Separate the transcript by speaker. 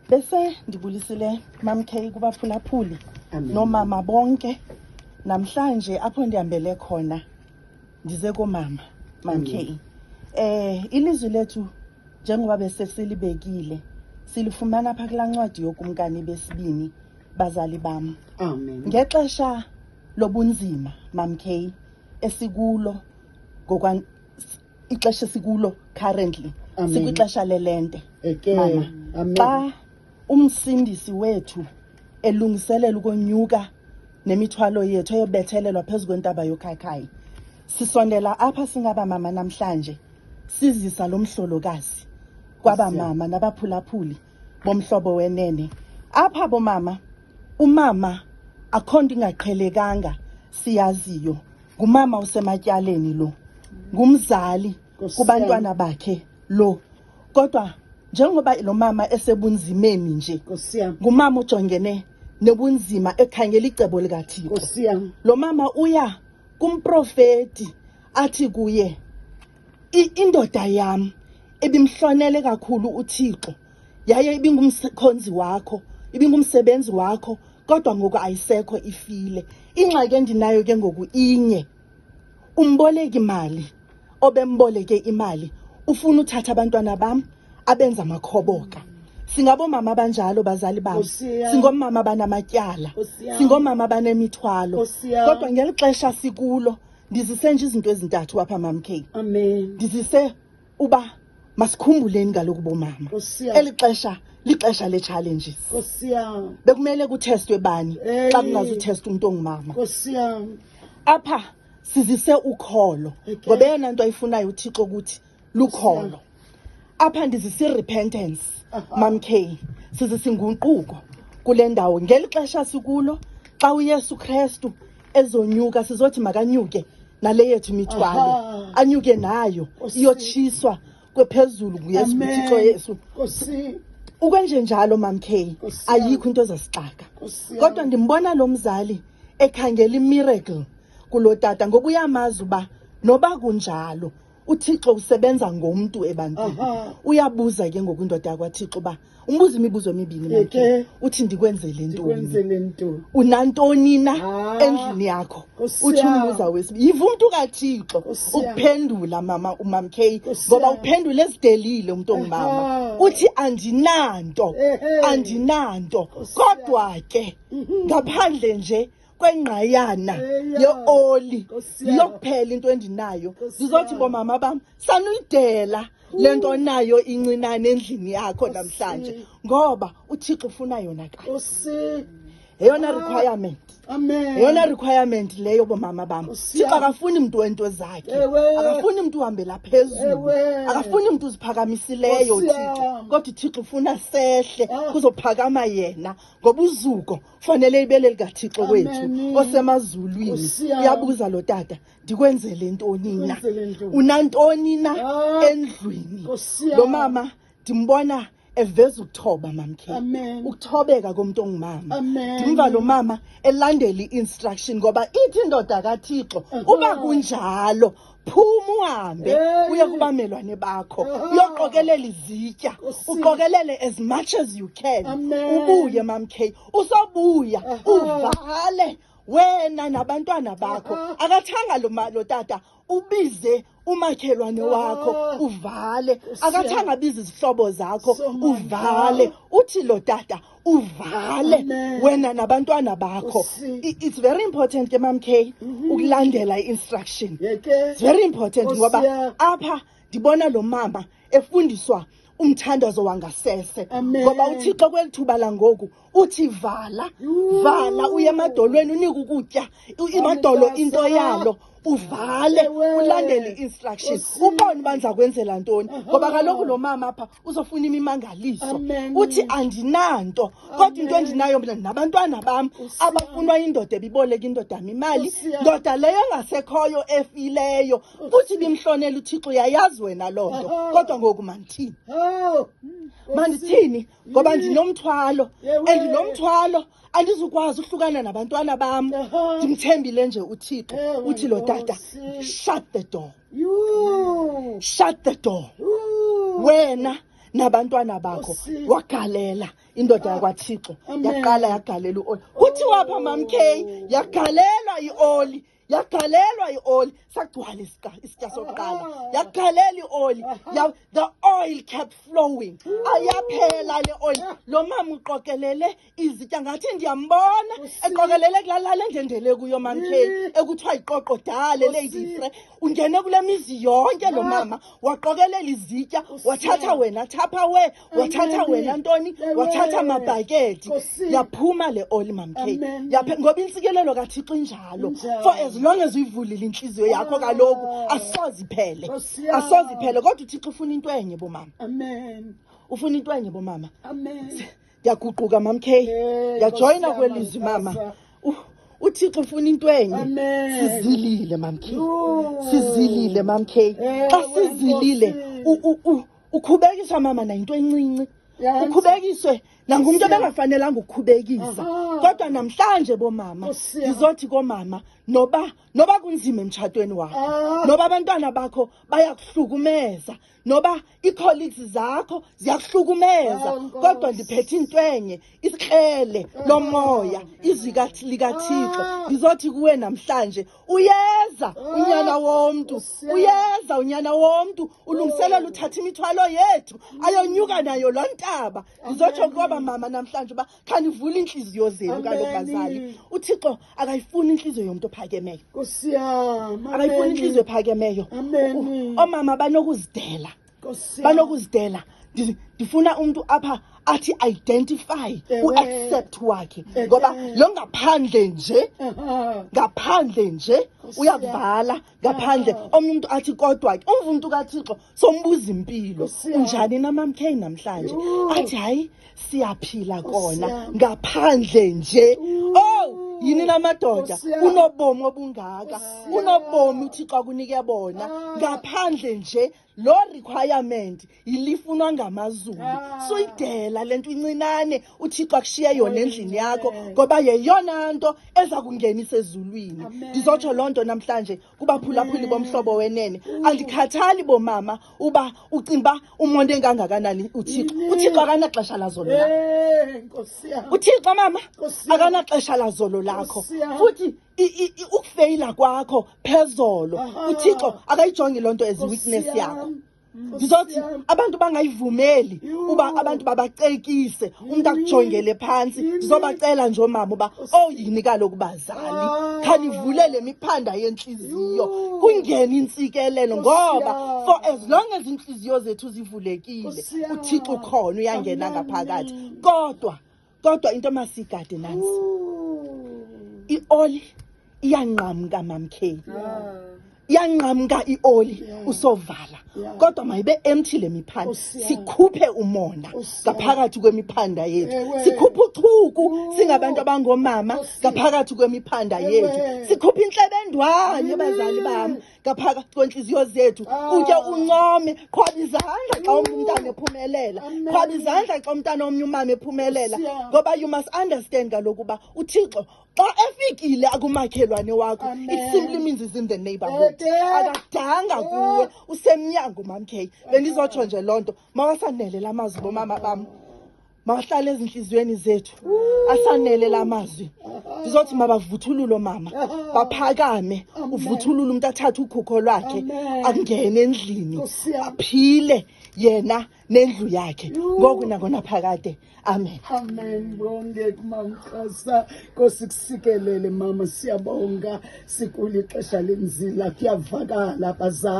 Speaker 1: Bese ndibulisile Mam K kubaphulaphuli noomama bonke. Namhlanje apho ndihambele khona ndize koomama, Mam K. Ilizwi lethu njengoba bese silibekile silifumana pha kulaa ncwadi yoKumkani besibini, bazali bam.
Speaker 2: Amen.
Speaker 1: Ngexesha lobunzima, Mam K, esikulo ngokwa ixesha esikulo currently.
Speaker 2: Amen.
Speaker 1: Sikwixesha lelente.
Speaker 2: Eke.
Speaker 1: Mama.
Speaker 2: Amen.
Speaker 1: Xa umsindisi wethu elungiselela ukonyuka nemithwalo yethu eyobethelelwa phezu kwentaba yokhakhayi, sisondela apha singaba mama namhlanje sizisa lo mhlolokazi kwaba mama nabaphulaphuli bomhlobo wenene. Apha bomama, umama akho nto ingaqhelekanga siyaziyo. Ngumama osematyaleni lo, ngumzali kubantwana bakhe lo. Kodwa njengoba lo mama esebunzimeni nje, ngumama ojongene nobunzima ekhangela icebo likaThixo. Lo mama uya kumprofeti athi kuye, indoda yam ebimhlonele kakhulu uThixo, yaye ibingumkhonzi wakho, ibingumsebenzi wakho, kodwa ngoku ayisekho, ifile. Ingxaki endinayo ke ngoku inye, umboleki mali obemboleke imali ufuna uthatha abantwana bam abenza amakhoboka. Singabomama abanjalo, bazali bam, singomama abanamatyala, singomama abanemithwalo. Kodwa ngeli xesha sikulo ndizise nje izinto ezintathu apha, Mam K.
Speaker 2: Amen.
Speaker 1: Ndizise uba masikhumbuleni kaloku bomama, eli xesha lixesha le-challenges. Bekumele kuthestwe bani xa kungazuthestwa umntu ongumama? Apha sizise ukholo, ngoba eyona nto ayifunayo uThixo ukuthi lukholo. Apha ndizise i-repentance, Mam K, sizise inguquko kule ndawo ngeli xesha sikulo. Xa uYesu Kristu ezonyuka, sizothi makanyuke nale yethu imithwalo, anyuke nayo iyotshiswa kwephezulu nguYesu, uThixo Yesu. Ukwenje njalo, Mam K, ayikho into ezasixaka. Kodwa ndimbona lo mzali ekhangela imiracle kulo tata, ngoba uyamazi uba noba kunjalo uThixo usebenza ngomntu ebantwini. Uyabuza ke ngoku indoda yakwaThixo uba umbuza imibuzo emibini, Mam K. Uthi, "Ndikwenzele ntoni? Unantoni na endlini yakho?" Uthi umbuza wesibili. Yiva umntu kaThixo ukuphendula, mama uMam K, ngoba uphendula ezidelile umntu ongumama. Uthi, "Andinanto, andinanto, kodwa ke ngaphandle nje kwengqayana yeoli, yiyokuphela into endinayo." Ndizothi bomama bam, sanuyidela le nto nayo incinane endlini yakho namhlanje, ngoba uThixo ufuna yona kanye. Yeyona requirement.
Speaker 2: Amen.
Speaker 1: Yeyona requirement leyo, bomama bam. Thixo akafuni mntu wento zakhe, akafuni mntu uhambela phezulu, akafuni mntu uziphakamisileyo uThixo, kodwa uThixo ufuna sehle kuzophakama yena, ngoba uzuko fanele ibele likaThixo wethu osemazulwini. Uyabuza lo tata, "Ndikwenzele ntoni na? Unantoni na endlwini?" Lo mama ndimbona eveza ukuthoba, Mamkhe, ukuthobeka komuntu ongumama. Ndimva lo mama elandela i-instruction, ngoba ithi indoda kaThixo, uba kunjalo phuma uhambe uye kubamelwane bakho, uyoqokelela izitya, uqokelele as much as you can, ubuye, Mam K, usobuya uvale wena nabantwana bakho. Akathanga lo tata ubize umakhelwane wakho uvale, akathanga abize izihlobo zakho uvale. Uthi lo tata uvale wena nabantwana bakho. It's very important ke, Mam K, ukulandela i-instruction. It's very important, ngoba apha ndibona lo mama efundiswa umthandazo wangasese, ngoba uThixo kweli thuba langoku uthi vala, vala, uye emadolweni, unike ukutya imadolo into yalo, uvale, ulandele i-instruction, ubone uba ndiza kwenzela ntoni, ngoba kaloku lo mama apha uzofuna imimangaliso. Uthi, "Andinanto, kodwa into endinayo mna nabantwana bam abafunwa indoda ebiboleka indoda yam imali, ndoda leyo engasekhoyo, efileyo, futhi ibimhlonela uThixo. Uyayazi wena loo nto. Kodwa ngoku mandithini? Mandithini? Ngoba ndinomthwalo, and lo mthwalo andizukwazi uhlukana nabantwana bam. Ndimthembile nje uThixo." Uthi lo tata, "Shut the door, shut the door, wena nabantwana bakho. Wagalela indoda yakwaThixo, yaqala yagalela uoli. Kuthiwa pha Mam K, yagalelwa ioli, yagalelwa ioli, sagcwala isitya sokuqala, yagalela ioli, the oil kept flowing, ayaphela le oil. Lo mama uqokelele izitya, ngathi ndiyambona eqokelele kulaa lali endendele kuyo Mam K, ekuthiwa yiqoqo dale Lady Frere. Ungene kule mizi yonke lo mama, waqokelela izitya, wathatha wena Tupperware, wathatha wena ntoni, wathatha amabhaketi, yaphuma le oli Mam K. Ngoba intsikelelo kaThixo injalo, for as long as uyivulile intliziyo yakho kaloku asoze iphele, asoze iphele. Kodwa uThixo ufuna into enye bomama.
Speaker 2: Amen.
Speaker 1: Ufuna into enye bomama.
Speaker 2: Amen.
Speaker 1: Ndiyaguquka Mam K, ndiyajoyina kwelizwi mama. uThixo ufuna into enye. Sizilile Mam K, sizilile Mam K. Xa sizilile ukhubekiswa mama nayinto encinci, ukhubekiswe nangumntu obengafanelanga ukukhubekisa. Kodwa namhlanje bomama ndizothi komama, noba kunzima emtshatweni wakho, noba abantwana bakho bayakuhlukumeza, noba ii-colleagues zakho ziyakuhlukumeza, kodwa ndiphethe into enye, isikrele lomoya, izwi likaThixo. Ndizothi kuwe namhlanje, uyeza unyana womntu, uyeza unyana womntu, ulungiselela uthatha imithwalo yethu ayonyuka nayo loo ntaba. Ndizotsho kwaba mama namhlanje uba khanivule iintliziyo zenu kaloku bazali. uThixo akayifuni intliziyo yomntu ophakemeyo, akayifuni intliziyo ephakemeyo. Oomama banokuzidela, banokuzidela. Ndifuna umntu apha athi identify u-accept wakhe, ngoba lo ngaphandle nje, ngaphandle nje uyakuvala ngaphandle. Omnye umntu athi kodwa ke umva umntu kaThixo sombuza impilo, unjani na Mam K namhlanje? Athi hayi siyaphila kona ngaphandle nje. Oh, yini namadoda, unobomi obungaka, unobomi uThixo akunike bona ngaphandle nje. Lo requirement ilifunwa ngamazulu. Suyidela lento incinane uThixo akushiye yona endlini yakho, ngoba yeyona nto eza kungenisa ezulwini. Ndizotsho loo nto namhlanje kubaphulaphuli bomhlobo wenene. Andikhathali bomama uba ucinga uba umonde engangakanani uThixo. uThixo akanaxesha lazolo lakho. uThixo mama akanaxesha lazolo lakho. Futhi ukufeyila kwakho phezolo, uThixo akayijongi loo nto as weakness yakho. Ndizothi abantu bangayivumeli uba abantu babacekise, umntu akujongele phantsi. Ndizobacela nje oomama uba oyini kaloku bazali, khanivule le miphanda yentliziyo kungene intsikelelo, ngoba for as long as iintliziyo zethu zivulekile, uThixo ukhona, uyangena ngaphakathi. Kodwa into masigade nansi, ioli iyanqamka Mam K, iyanqamka ioli usovala, kodwa mayibe empty le miphanda. Sikhuphe umona ngaphakathi kwemiphanda yethu, sikhuphe uchuku singabantu abangomama ngaphakathi kwemiphanda yethu, sikhuphe intlebendwane bazali bam ngaphakathi kwenhliziyo zethu. Uke uncome, qhwaba izandla xa umntana ephumelela, qhwaba izandla xa umntana omnye umama ephumelela, ngoba you must understand kaloku uba uThixo xa efikile akumakhelwane wakho, it simply means is in the neighborhood, akadanga kuwe, usemnyango Mam K. Bendizotsho nje loo nto. Mawasanele la mazwi bomama bam, mawahlale ezinhliziyweni zethu, asanele la mazwi. Ndizothi mabavuthulule mama, baphakame, uvuthulule umuntu athathe ukhukho lwakhe angene endlini, aphile yena nendlu yakhe ngoku nangonaphakade. Amen.
Speaker 2: Amen. Bonke kuMamXhosa, Nkosi kusikelele mama, siyabonga. Sikulixesha lenzila, kuyavakala bazali.